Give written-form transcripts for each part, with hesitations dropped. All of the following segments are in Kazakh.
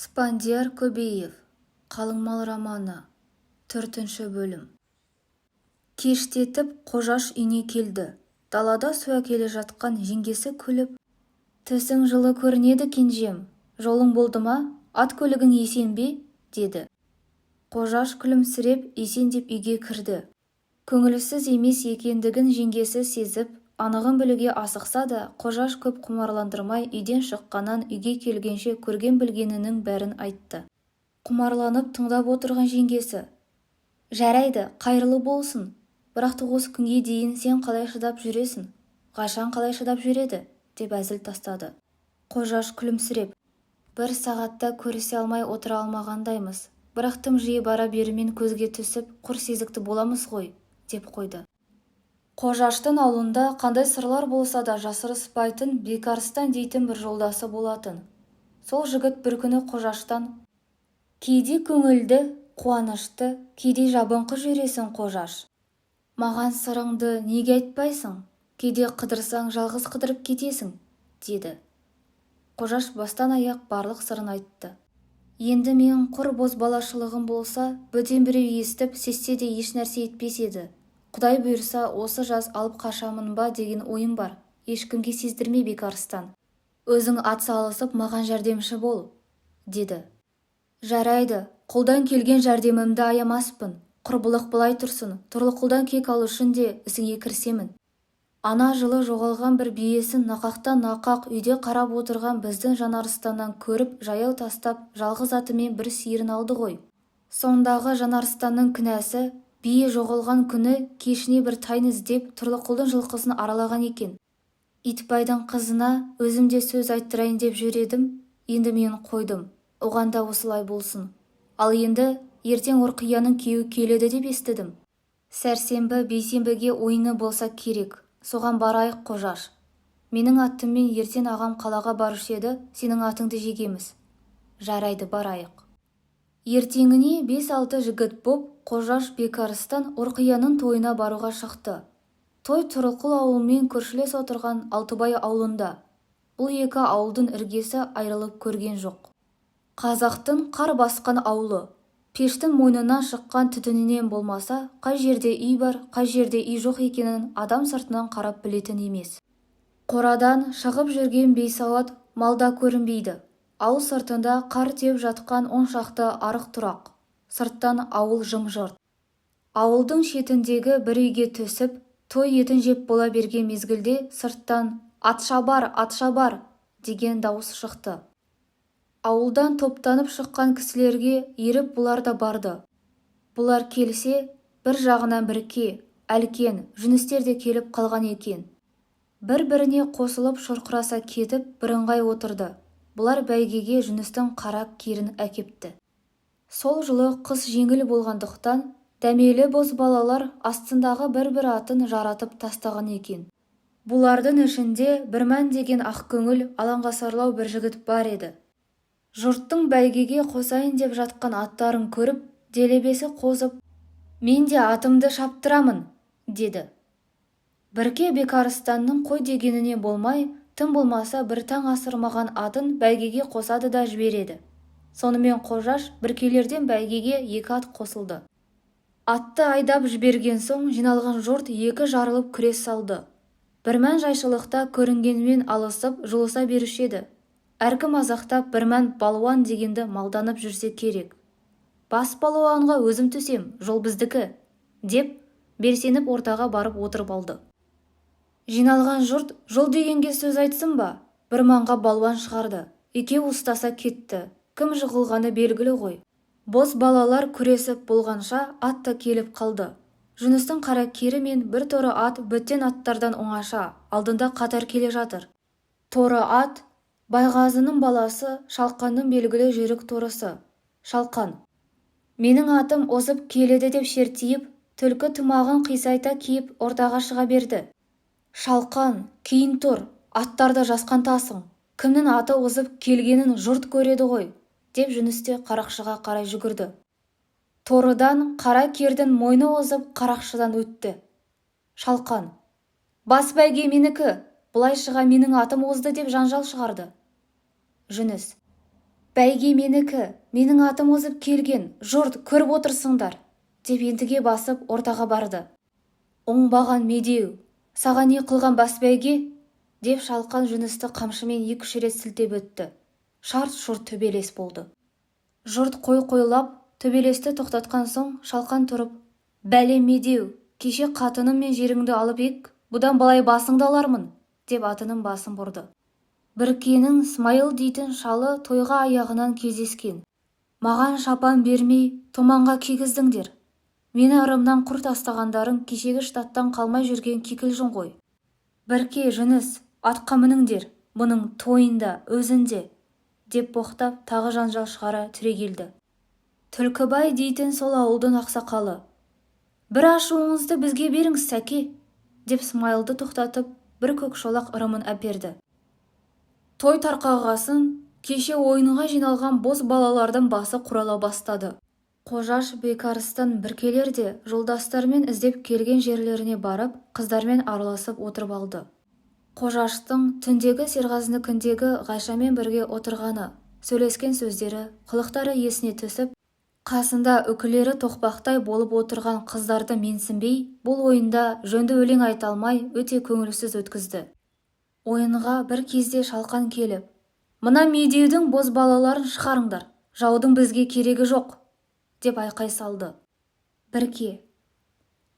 Спандияр Көбеев. Қалың мал романы. Төртінші бөлім. Кештетіп Қожаш үйіне келді. Далада су әкеле жатқан жеңгесі күліп: «Түсің жылы көрінеді, кенжем, жолың болды ма, ат-көлігің есен бе?» – деді. Қожаш күлімсіреп, есен деп үйге кірді. Көңілсіз емес екендігін жеңгесі сезіп, анығын білуге асықса да, Қожаш көп құмарландырмай, үйден шыққаннан үйге келгенше көрген-білгенінің бәрін айтты. Құмарланып тыңдап отырған жеңгесі: «Жарайды, қайырлы болсын, бірақ та осы күнге дейін сен қалай шыдап жүресің, Ғайшаң қалай шыдап жүр еді?» – деп әзіл тастады. Қожаш күлімсіреп: «Бір сағатта көрісе алмай отыра алмағандаймыз, бірақ тым жиі бара берумен көзге түсіп, құр сезікті боламыз ғой», – деп қойды. Қожаштың аулында қандай сырлар болса да жасырыспайтын Бекарыстан дейтін бір жолдасы болатын. Сол жігіт бір күні Қожаштан: «Кейде көңілді, қуанышты, кейде жабыңқы жүресің, Қожаш. Маған сырыңды неге айтпайсың? Кейде қыдырсаң, жалғыз қыдырып кетесің», – деді. Қожаш бастан-аяқ барлық сырын айтты. «Енді мен құр бозбалашылығым болса, бөтен біреу естіп, сезсе де ешнәрсе етпес еді. Құдай бұйырса, осы жаз алып қашамын ба деген ойым бар. Ешкімге сездірме, Бекарыстан. Өзің ат салысып, маған жәрдемші бол», – деді. «Жарайды, қолдан келген жәрдемімді аямаспын. Құрбылық былай тұрсын, Тұрлықұлдан кек алу үшін де ісіңе кірісемін. Ана жылы жоғалған бір биесін нақақтан нақақ үйде қарап отырған біздің Жанарыстаннан көріп, жаяу тастап, жалғыз атымен бір сиырын алды ғой. Сондағы Жанарыстанның кінәсі, бие жоғалған күні кешіне бір тайын іздеп, Тұрлықұлдың жылқысын аралаған екен. Итбайдың қызына өзім де сөз айттырайын деп жүр едім, енді мен қойдым, оған да осылай болсын. Ал енді ертең Ұрқияның күйеуі келеді деп естідім. Сәрсенбі, бейсенбіге ойыны болса керек, соған барайық, Қожаш. Менің атыммен ертең ағам қалаға барушы еді, сенің атыңды жегеміз». «Жарайды, барайық». Ертеңіне бес-алты жігіт боп Қожаш, Бекарыстан Ұрқияның тойына баруға шықты. Той Тұрлықұл ауылымен көршілес отырған Алтыбай ауылында. Бұл екі ауылдың іргесі айрылып көрген жоқ. Қазақтың қар басқан ауылы. Пештің мойнынан шыққан түтінінен болмаса, қай жерде үй бар, қай жерде үй жоқ екенін адам сыртынан қарап білетін емес. Қорадан шығып жүрген бейсауат мал да көрінбейді. Ауыл сыртында қар теуіп жатқан он шақты арық-тұрақ. Сырттан ауыл жым-жырт. Ауылдың шетіндегі бір үйге түсіп, той етін жеп бола берген мезгілде сырттан: «Атшабар, атшабар!» – деген дауыс шықты. Ауылдан топтанып шыққан кісілерге еріп бұлар да барды. Бұлар келсе, бір жағынан Бірке, Әлкен, Жүністер де келіп қалған екен. Бір-біріне қосылып шұрқыраса кетіп, бірыңғай отырды. Бұлар бәйгеге Жүністің қара керін әкепті. Сол жылы қыс жеңіл болғандықтан, дәмелі бозбалалар астындағы бір-бір атын жаратып тастаған екен. Бұлардың ішінде Бірмән деген ақкөңіл, алаңғасарлау бір жігіт бар еді. Жұрттың бәйгеге қосайын деп жатқан аттарын көріп, делебесі қозып: «Мен де атымды шаптырамын», – деді. Бірке Бекарыстанның қой дегеніне болмай, тым болмаса бір таң асырмаған атын бәйгеге қосады да жібереді. Сонымен Қожаш, Біркелерден бәйгеге екі ат қосылды. Атты айдап жіберген соң жиналған жұрт екі жарылып күрес салды. Бірмән жайшылықта көрінгенмен алысып, жұлыса беруші еді. Әркім мазақтап, Бірмән балуан дегенді малданып жүрсе керек. «Бас балуанға өзім түсем, жол біздікі», – деп белсеніп ортаға барып отырып алды. Жиналған жұрт жол дегенге сөз айтсын ба, Бірманға балуан шығарды. Екеуі ұстаса кетті. Кім жығылғаны белгілі ғой. Боз балалар күресіп болғанша ат та келіп қалды. Жүністің қара кері мен бір торы ат бөтен аттардан оңаша, алдында қатар келе жатыр. Торы ат Байғазының баласы Шалқанның белгілі жүйрік торысы. Шалқан: «Менің атым озып келеді», – деп шертиіп, түлкі тымағын қисайта киіп ортаға шыға берді. «Шалқан, кейін тұр, аттарды жасқантасың, кімнің аты озып келгенін жұрт көреді ғой», – деп Жүніс те қарақшыға қарай жүгірді. Торыдан қара кердің мойны озып қарақшыдан өтті. Шалқан: «Бас бәйге менікі, былай шыға менің атым озды», – деп жанжал шығарды. Жүніс Бәйге менікі, менің атым озып келген, жұрт, көріп отырсыңдар, деп ентіге басып ортаға барды. Оңбаған Медеу, саған не қылған бас бәйге? Деп Шалқан Жүністі қамшымен екі-үш рет сілтеп өтті. Шарт-шұрт төбелес болды. Жұрт қой-қойлап, төбелесті тоқтатқан соң Шалқан тұрып, «Бәле Медеу, кеше қатыным мен жеріңді алып ек, бұдан былай басыңды алармын», деп атының басын бұрды. Біркенің Смайыл дейтін шалы тойға аяғынан кездескен. «Маған шапан бермей, томанға кигіздіңдер. Мені ырымнан құр тастағандарың кешегі штаттан қалмай жүрген кикілжің ғой. Бірке, Жүніс, атқа мініңдер, бұның тойында, өзінде», деп боқтап, тағы жанжал шығара түрегелді. Түлкібай дейтін сол ауылдың ақсақалы: «Бір ашуыңызды бізге беріңіз, сәке», деп Смайылды тоқтатып, бір көк шолақ ырымын әперді. Той тарқағасын кеше ойынға жиналған боз балалардың басы құрала бастады. Қожаш, Бекарыстан, Біркелер де жолдастарымен іздеп келген жерлеріне барып, қыздармен араласып отырып алды. Қожаштың түндегі Серғазынікіндегі Ғайшамен бірге отырғаны, сөйлескен сөздері, қылықтары есіне түсіп, қасында үкілері тоқпақтай болып отырған қыздарды менсінбей, бұл ойында жөнді өлең айта алмай, өте көңілсіз өткізді. Ойынға бір кезде Шалқан келіп, «Мына Медеудің бозбалаларын шығарыңдар, жаудың бізге керегі жоқ», деп айқай салды. Бірке: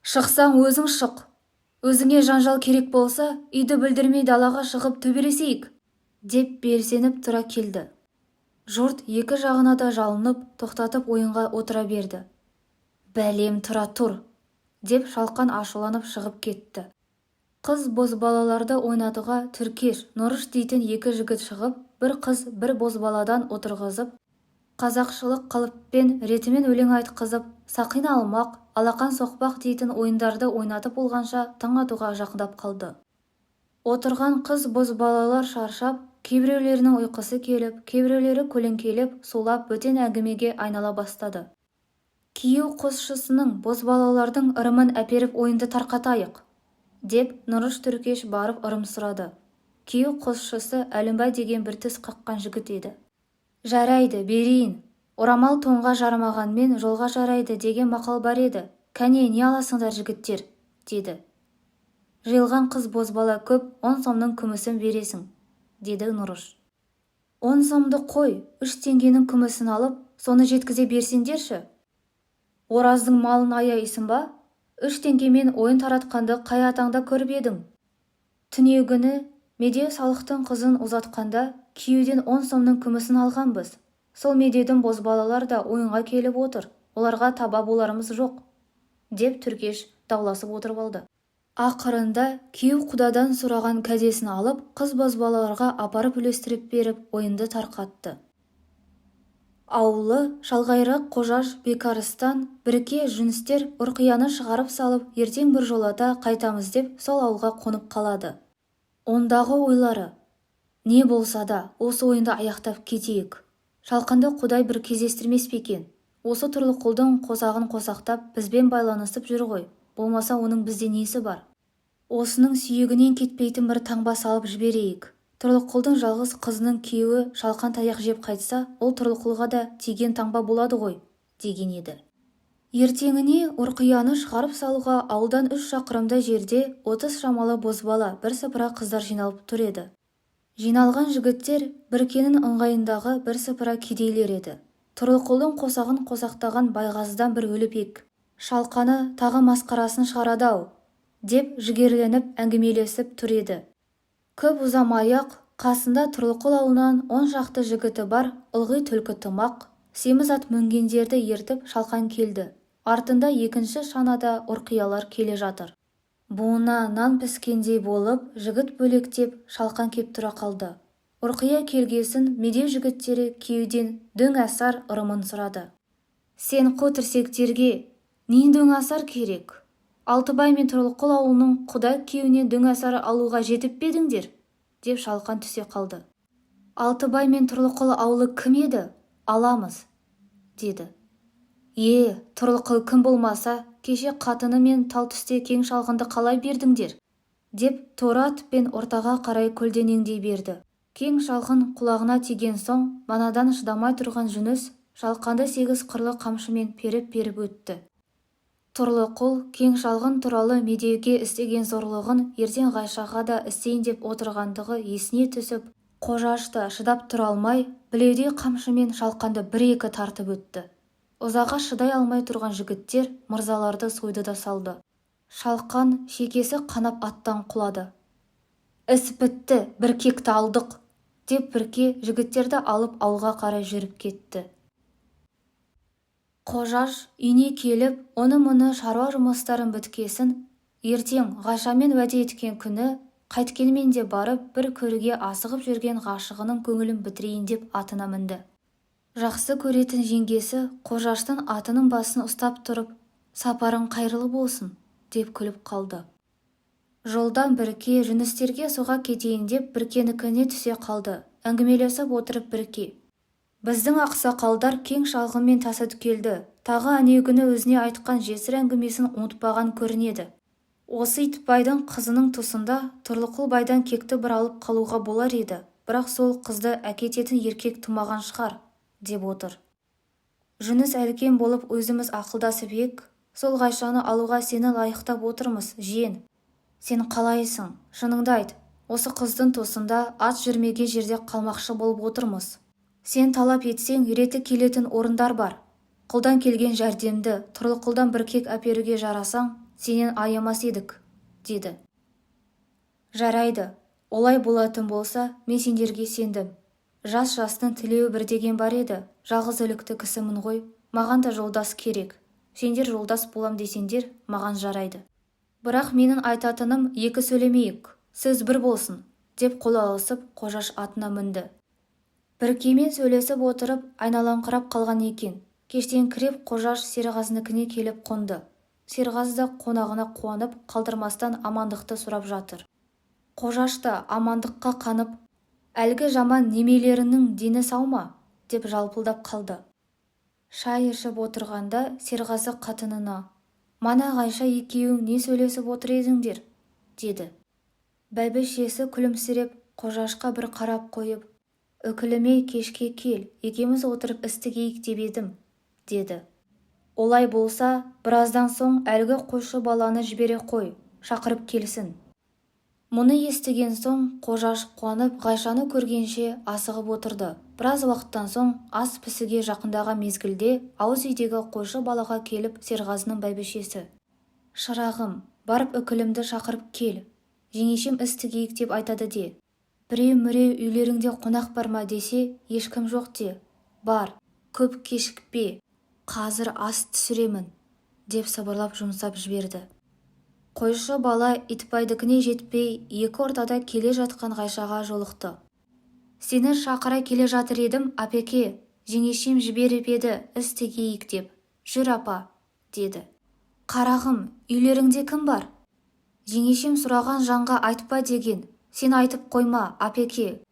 «Шықсаң, өзің шық, өзіңе жанжал керек болса, үйді бүлдірмей далаға шығып төбелесейік», деп белсеніп тұра келді. Жұрт екі жағына да жалынып, тоқтатып ойынға отыра берді. «Бәлем, тұра тұр», деп Шалқан ашуланып шығып кетті. Қыз бозбалаларды ойнатуға Түркеш, Нұрыш дейтін екі жігіт шығып, бір қыз, бір бозбаладан отырғызып, қазақшылық қалыппен ретімен өлең айтқызып, сақина алмақ, алақан соқпақ дейтін ойындарды ойнатып болғанша таң атуға жақындап қалды. Отырған қыз бозбалалар шаршап, кейбіреулерінің ұйқысы келіп, кейбіреулері көлеңкелеп, сулап бөтен әңгімеге айнала бастады. Күйеу қосшысының бозбалалардың ырымын әперіп ойынды тарқатайық, деп Нұрыш, Түркеш барып ырым сұрады. Күйеу қосшысы Әлімбай деген бір тіс қаққан жігіт еді. «Жарайды, берейін. Орамал тонға жарамағанмен жолға жарайды деген мақал бар еді. Кәне, не аласыңдар, жігіттер?» деді. «Жиылған қыз бозбала көп, 10 сомның күмісін бересің», деді Нұрыш. 10 сомды қой, 3 теңгенің күмісін алып, соны жеткізе берсеңдерші. Ораздың малын аяйсың ба? 3 теңгемен ойын таратқанды қай атаңда көріп едің? Түнеугүні Медеу Салықтың қызын ұзатқанда күйеуден 10 сомның күмісін алғанбыз. Сол Медеудің бозбалалар да ойынға келіп отыр, оларға таба боларымыз жоқ», деп Түркеш дауласып отырып алды. Ақырында күйеу құдадан сұраған кәдесін алып, қыз бозбалаларға апарып үлестіріп беріп, ойынды тарқатты. Ауылы шалғайырақ Қожаш, Бекарыстан, Бірке, Жүністер Ұрқияны шығарып салып, ертең біржолата қайтамыз деп сол ауылға қонып қалады. Ондағы ойлары: «Не болса да осы ойынды аяқтап кетейік. Шалқанды Құдай бір кездестірмес пе екен? Осы Тұрлықұлдың қосағын қосақтап, бізбен байланысып жүр ғой, болмаса оның бізде несі бар? Осының сүйегінен кетпейтін бір таңба салып жіберейік. Тұрлықұлдың жалғыз қызының күйеуі Шалқан таяқ жеп қайтса, ол Тұрлықұлға да тиген таңба болады ғой», деген еді. Ертеңіне Ұрқияны шығарып салуға ауылдан 3 шақырымдай жерде 30 шамалы бозбала, бірсыпыра қыздар жиналып тұр еді. Жиналған жігіттер Біркенің ыңғайындағы бірсыпыра кедейлер еді. Тұрлықұлдың қосағын қосақтаған Байғазыдан бір өліп ек, Шалқаны тағы масқарасын шығарады-ау, деп жігерленіп әңгімелесіп тұр еді. Көп ұзамай-ақ қасында Тұрлықұл ауылынан 10 шақты жігіті бар ылғи түлкі тымақ, семіз ат мінгендерді ертіп Шалқан келді. Артында екінші шанада Ұрқиялар келе жатыр. Буына нан піскендей болып, жігіт бөлектеп Шалқан кеп тұра қалды. Ұрқия келгесін Медеу жігіттері күйеуден дөңасар ырымын сұрады. «Сен қу тірсектерге не дөңасар керек? Алтыбай мен Тұрлықұл ауылының құда күйеуінен дөңасар алуға жетіп пе едіңдер?» деп Шалқан түсе қалды. «Алтыбай мен Тұрлықұл ауылы кім еді? Аламыз», деді. «Е, Тұрлықұл кім болмаса, кеше қатыны мен тал түсте кең шалғынды қалай бердіңдер?» деп торы атпен ортаға қарай көлденеңдей берді. Кең шалғын құлағына тиген соң манадан шыдамай тұрған Жүніс шалқанды сегіз қырлы қамшымен періп-періп өтті. Тұрлықұл кең шалғын туралы Медеуге істеген зорлығын ертең Ғайшаға да істейін деп отырғандығы есіне түсіп, Қожаш та шыдап тұра алмай, білеудей қамшымен шалқанды бір-екі тартып өтті. Ұзаға шыдай алмай тұрған жігіттер мырзаларды сойды да салды. Шалқан шекесі қанап аттан құлады. Іс бітті, бір кекті алдық, деп Бірке жігіттерді алып ауылға қарай жүріп кетті. Қожаш үйіне келіп, оны-мұны шаруа жұмыстарын біткесін, ертең Ғайшамен уәде еткен күні, қайткенмен де барып бір көруге асығып жүрген ғашығының көңілін бітірейін деп атына мінді. Жақсы көретін жеңгесі Қожаштың атының басын ұстап тұрып, сапарың қайырлы болсын, деп күліп қалды. Жолдан Бірке Жүністерге соға кетейін деп Біркенікіне түсе қалды. Әңгімелесіп отырып Бірке: Біздің ақсақалдар кең шалғын мен Тасөткелді, тағы әнеугүні өзіне айтқан жесір әңгімесін ұмытпаған көрінеді. Осы Итбайдың қызының тұсында Тұрлықұл байдан кекті бір алып қалуға болар еді, бірақ сол қызды әкететін еркек тумаған шығар, деп отыр. Жүніс әлкен болып өзіміз ақылдасып ек, сол Ғайшаны алуға сені лайықтап отырмыз, жиен. Сен қалайсың, шыныңды айт, осы қыздың тұсында ат жүрмеген жерде қалмақшы болып отырмыз. Сен талап етсең, реті келетін орындар бар. Қолдан келген жәрдемді Тұрлықұлдан бір кек әперуге жарасаң, сенен аямас едік, деді. Жарайды, олай болатын болса, мен сендерге сендім. Жас жастың тілеуі бір деген бар еді, жалғыз ілікті кісімін ғой, маған да жолдас керек. Сендер жолдас болам десеңдер, маған жарайды. Бірақ менің айтатыным екі сөйлемейік, сөз бір болсын, деп қол алысып Қожаш атына мінді. Біркемен сөйлесіп отырып айналаңқырап қалған екен. Кештеңкіреп Қожаш Серғазынікіне келіп қонды. Серғазы да қонағына қуанып, қалдырмастан амандықты сұрап жатыр. Қожаш та амандыққа қанып, әлгі жаман немелеріңнің дені сау ма, деп жалпылдап қалды. Шай ішіп отырғанда Серғазы қатынына: Мана Ғайша екеуің не сөйлесіп отыр едіңдер, деді. Бәйбішесі күлімсіреп Қожашқа бір қарап қойып, үкіліме кешке кел, екеуміз отырып іс тігейік деп едім, деді. Олай болса, біраздан соң әлгі қойшы баланы жібере қой, шақырып келсін. Мұны естіген соң Қожаш қуанып Ғайшаны көргенше асығып отырды. Біраз уақыттан соң ас пісуге жақындаған мезгілде ауыз үйдегі қойшы балаға келіп Серғазының бәйбішесі: Шырағым, барып үкілімді шақырып кел, жеңешем іс тігейік деп айтады де. Біреу-міреу үйлеріңде қонақ бар ма десе, ешкім жоқ де. Бар, көп кешікпе, қазір ас түсіремін, деп сыбырлап жұмсап жіберді. Қойшы бала Итбайдікіне жетпей, екі ортада келе жатқан Ғайшаға жолықты. Сені шақыра келе жатыр едім, апеке, жеңешем жіберіп еді, іс тігейік деп. Жүр, апа, деді. Қарағым, үйлеріңде кім бар? Жеңешем сұраған жанға айтпа деген, сен айтып қойма, апеке.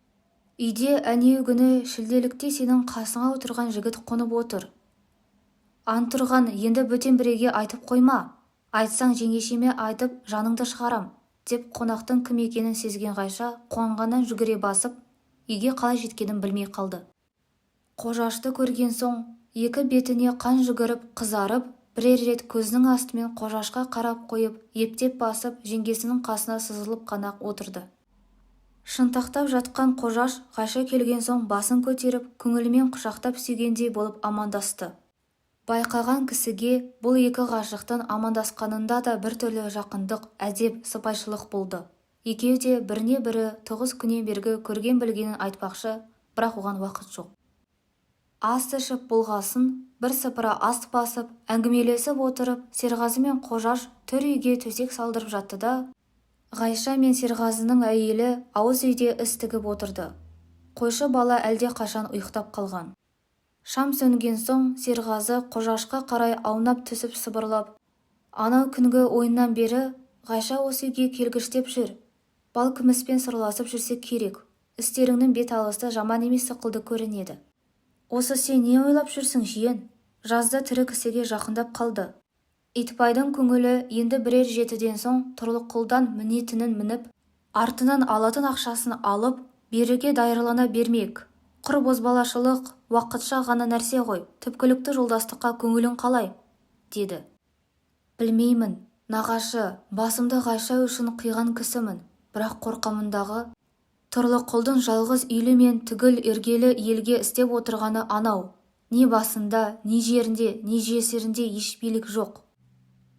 Үйде әнеугүні шілделікте сенің қасыңа отырған жігіт қонып отыр. Антұрған енді бөтен біреуге айтып қойма, айтсаң жеңешеме айтып жаныңды шығарам, деп қонақтың кім екенін сезген Ғайша қуанғаннан жүгіре басып, үйге қалай жеткенін білмей қалды. Қожашты көрген соң екі бетіне қан жүгіріп қызарып, бірер рет көзінің астымен Қожашқа қарап қойып, ептеп басып, жеңгесінің қасына сызылып қана отырды. Шынтақтап жатқан Қожаш Ғайша келген соң басын көтеріп, көңілімен құшақтап сүйгендей болып амандасты. Байқаған кісіге бұл екі ғашықтың амандасқанында да біртүрлі жақындық, әдеп, сыпайшылық болды. Екеуі де біріне-бірі 9 күннен бергі көрген-білгенін айтпақшы, бірақ оған уақыт жоқ. Ас ішіп болғасын, бір сыпыра ас басып, әңгімелесіп отырып, Серғазы мен Қожаш төр үйге төсек салдырып жатты да, Ғайша мен Серғазының әйелі ауыз үйде іс тігіп отырды. Қойшы бала әлде қашан ұйықтап қалған. Шам сөнген соң Серғазы Қожашқа қарай аунап түсіп сыбырлап, анау күнгі ойыннан бері Ғайша осы үйге келгіштеп жүр. Бал күміспен сырласып жүрсе керек, істеріңнің бет алысы жаман емес сықылды көрінеді. Осы сен не ойлап жүрсің, жиен? Жазда тірі кісіге жақындап қалды. Итбайдың көңілі енді бірер жетіден соң Тұрлықұлдан мінетінін мініп, артынан алатын ақшасын алып, Беруге даярлана бермек. Құр бозбалашылық уақытша ғана нәрсе ғой, түпкілікті жолдастыққа көңілің қалай? Деді. Білмеймін, нағашы, басымды Ғайша үшін қиған кісімін, бірақ қорқамын дағы. Тұрлықұлдың жалғыз үйлі мен түгіл іргелі елге істеп отырғаны анау. Не басында, не жерінде, не жесірінде еш билік жоқ.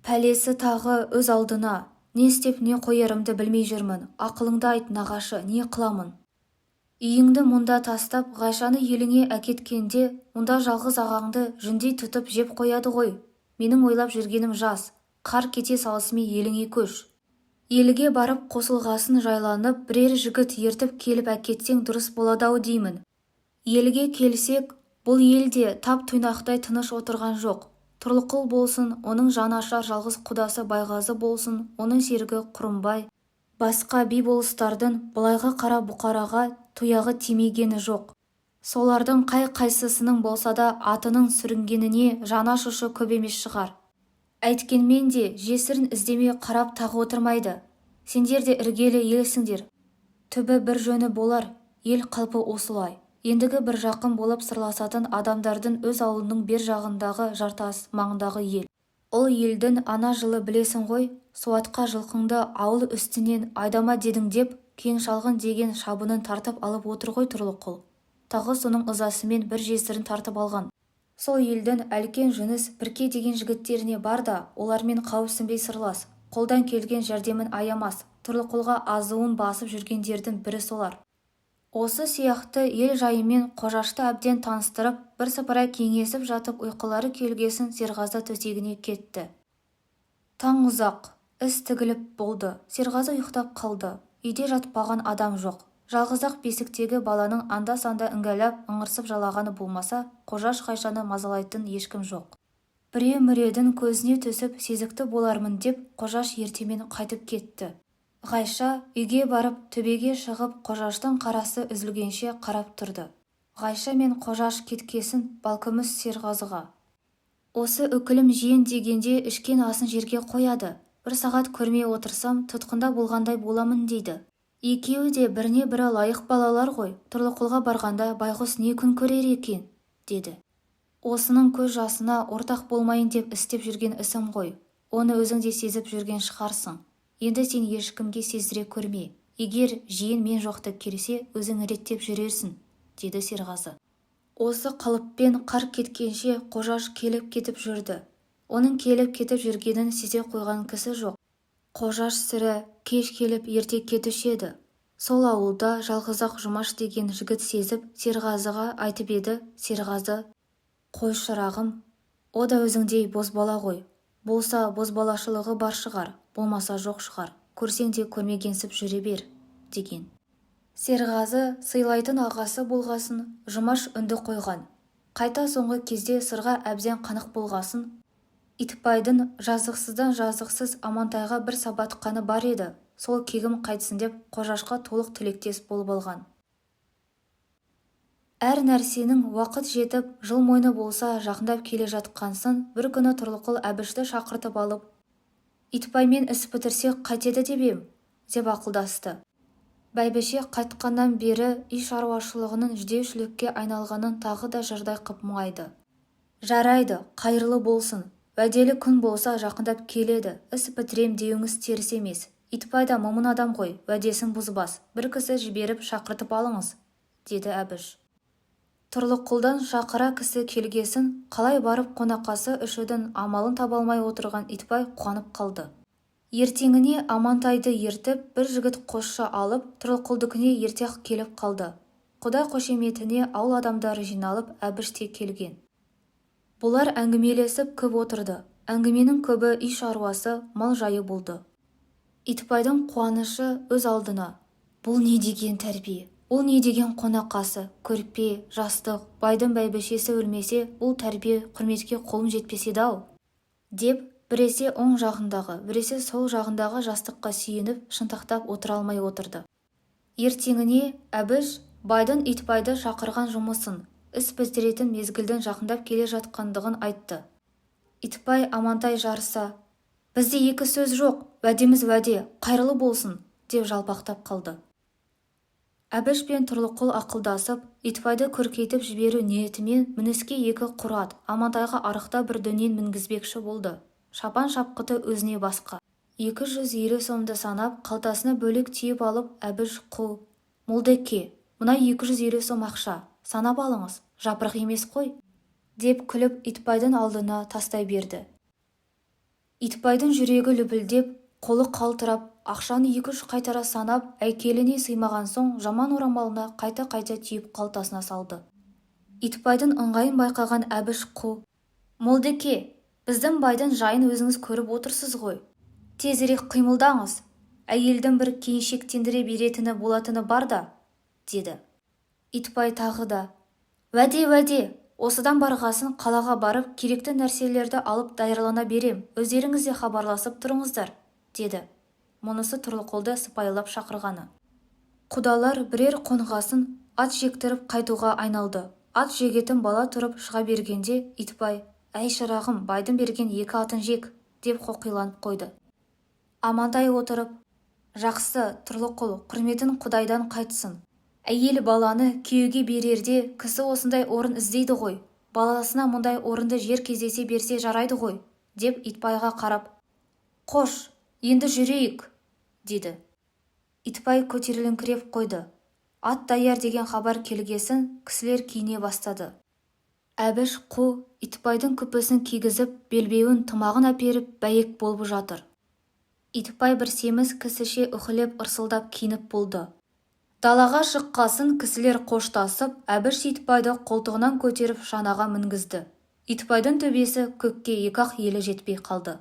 Пәлесі тағы өз алдына. Не істеп не қоярымды білмей жүрмін. Ақылыңды айт, нағашы, не қыламын? Үйіңді мұнда тастап, Ғайшаны еліңе әкеткенде, мұнда жалғыз ағаңды жүндей тұтып жеп қояды ғой. Менің ойлап жүргенім жаз, қар кете салысымен еліңе көш. Елге барып қосылғасын жайланып, бірер жігіт ертіп келіп әкетсең дұрыс болады-ау деймін. Елге келсек, бұл ел де тап-тұйнақтай тыныш отырған жоқ. Тұрлықұл болсын, оның жаны ашар жалғыз құдасы Байғазы болсын, оның серігі Құрымбай, басқа би-болыстардың былайғы қара бұқараға тұяғы тимегені жоқ. Солардың қай-қайсысының болса да атының сүрінгеніне жаны ашушы көп емес шығар. Әйткенмен де жесірін іздемей қарап тағы отырмайды. Сендер де іргелі елсіңдер. Түбі бір жөні болар, ел қалпы осылай. Ендігі бір жақын болып сырласатын адамдардың өз аулының бер жағындағы жартас маңындағы ел. Ол елдің ана жылы білесің ғой, Суатқа жылқыңды ауыл үстінен айдама дедің деп, Кеңшалғын деген шабынын тартып алып отыр ғой Тұрлықұл. Тағы соның ызасымен бір жесірін тартып алған. Сол елдің Әлкен, Жүніс, Бірке деген жігіттеріне бар да, олармен қауіпсінбей сырлас. Қолдан келген жәрдемін аямас. Тұрлықұлға азуын басып жүргендердің бірі солар. Осы сияқты ел жайымен Қожашты әбден таныстырып, бірсыпыра кеңесіп жатып ұйқылары келгесін Серғазы төсегіне кетті. Таң ұзақ, іс тігіліп болды. Серғазы ұйықтап қалды. Үйде жатпаған адам жоқ. Жалғыз-ақ бесіктегі баланың анда-санда іңгәлап, ыңырсып жылағаны болмаса, Қожаш Ғайшаны мазалайтын ешкім жоқ. Біреу-міреудің көзіне түсіп сезікті болармын деп Қожаш ертемен қайтып кетті. Ғайша үйге барып төбеге шығып Қожаштың қарасы үзілгенше қарап тұрды. Ғайша мен Қожаш кеткесін Балкүміс Серғазыға: «Осы үкілім жиен дегенде ішкен асын жерге қояды. Бір сағат көрмей отырсам, тұтқында болғандай боламын дейді. Екеуі де біріне-бірі лайық балалар ғой. Тұрлықұлға барғанда байғұс не күн көрер екен?» деді. «Осының көз жасына ортақ болмайын деп істеп жүрген ісім ғой. Оны өзің де сезіп жүрген шығарсың. Енді сен ешкімге сездіре көрме. Егер жиен мен жоқта келсе, өзің реттеп жүрерсің», деді Серғазы. Осы қалыппен қар кеткенше Қожаш келіп-кетіп жүрді. Оның келіп-кетіп жүргенін сезе қойған кісі жоқ. Қожаш сірә кеш келіп ерте кетуші еді. Сол ауылда жалғыз-ақ Жұмаш деген жігіт сезіп, Серғазыға айтып еді, Серғазы: «Қой, шырағым, о да өзіңдей бозбала ғой. Болса бозбалашылығы бар шығар, болмаса жоқ шығар. Көрсең де көрмегенсіп жүре бер», деген. Серғазы сыйлайтын ағасы болғасын, Жұмаш үнді қойған. Қайта соңғы кезде сырға әбден қанық болғасын, Итбайдың жазықсыздан жазықсыз Амантайға бір сабатқаны бар еді, сол кегім қайтсын деп Қожашқа толық тілектес болып алған. Әр нәрсенің уақыт жетіп, жыл мойны болса жақындап келе жатқансын бір күні Тұрлықұл Әбішті шақыртып алып: «Итбаймен іс бітірсек қайтеді деп ем», деп ақылдасты. Бәйбіше қайтқаннан бері үй шаруашылығының жүдеушілікке айналғанын тағы да жырдай қып мұңайды. «Жарайды, қайырлы болсын. Уәделі күн болса жақындап келеді, іс бітірем деуіңіз теріс емес. Итбай да момын адам ғой, уәдесін бұзбас. Бір кісі жіберіп шақыртып алыңыз», деді Әбіш. Тұрлықұлдан шақыра кісі келгесін, қалай барып қонақасы ішудің амалын таба алмай отырған Итбай қуанып қалды. Ертеңіне Амантайды ертіп, бір жігіт қосшы алып, Тұрлықұлдікіне ерте-ақ келіп қалды. Құда қошеметіне ауыл адамдары жиналып, Әбіш те келген. Бұлар әңгімелесіп көп отырды. Әңгіменің көбі үй шаруасы, мал жайы болды. Итбайдың қуанышы өз алдына: «Бұл не деген тәрбие, ол не деген қонақасы, көрпе, жастық, байдың бәйбішесі өлмесе, бұл тәрбие, құрметке қолым жетпес еді-ау», деп, біресе оң жағындағы, біресе сол жағындағы жастыққа сүйеніп, шынтақтап отыра алмай отырды. Ертеңіне Әбіш байдың Итбайды шақырған жұмысын, іс бітіретін мезгілдің жақындап келе жатқандығын айтты. Итбай, Амантай жарыса: «Бізде екі сөз жоқ, уәдеміз уәде, қайырлы болсын», деп жалпақтап қалды. Әбіш пен Тұрлықұл ақылдасып, Итбайды көркейтіп жіберу ниетімен мініске екі құр ат, Амантайға арықтау бір дөнен мінгізбекші болды. Шапан-шапқыты өзіне басқа. 250 сомды санап, қалтасына бөлек түйіп алып, Әбіш қу: "Молдеке, мына 250 сом ақша, санап алыңыз, жапырақ емес қой", – деп күліп Итбайдың алдына тастай берді. Итбайдың жүрегі лүпілдеп, қолы қалтырап, ақшаны екі-үш қайтара санап, әйкеліне сыймаған соң жаман орамалына қайта-қайта түйіп қалтасына салды. Итбайдың ыңғайын байқаған Әбіш қу: "Молдеке, біздің байдың жайын өзіңіз көріп отырсыз ғой. Тезірек қимылдаңыз, әйелдің бір кейіншектендіре беретіні болатыны бар да", – деді. Итбай тағы да: "Уәде, уәде, осыдан барғасын қалаға барып, керекті нәрселерді алып даярлана берем, өздеріңіз де хабарласып тұрыңыздар", – деді. Мұнысы Тұрлықұлды сыпайылап шақырғаны. Құдалар бірер қонғасын ат жектіріп қайтуға айналды. Ат жегетін бала тұрып шыға бергенде Итбай: "Әй, шырағым, байдың берген екі атын жек", – деп қоқиланып қойды. Амантай отырып: "Жақсы, Тұрлықұл, құрметің құдайдан қайтсын. Әйел баланы күйеуге берерде кісі осындай орын іздейді ғой. Баласына мұндай орынды жер кездесе берсе жарайды ғой", – деп Итбайға қарап: "Қош, енді жүрейік", – деді. Итбай көтеріліңкіреп қойды. Ат даяр деген хабар келгесін кісілер киіне бастады. Әбіш қу Итбайдың күпісін кигізіп, белбеуін, тымағын әперіп, бәйек болып жатыр. Итбай бір семіз кісіше үһілеп ырсылдап киініп болды. Далаға шыққасын кісілер қоштасып, Әбіш Итбайды қолтығынан көтеріп шанаға мінгізді. Итбайдың төбесі көкке екі-ақ елі жетпей қалды.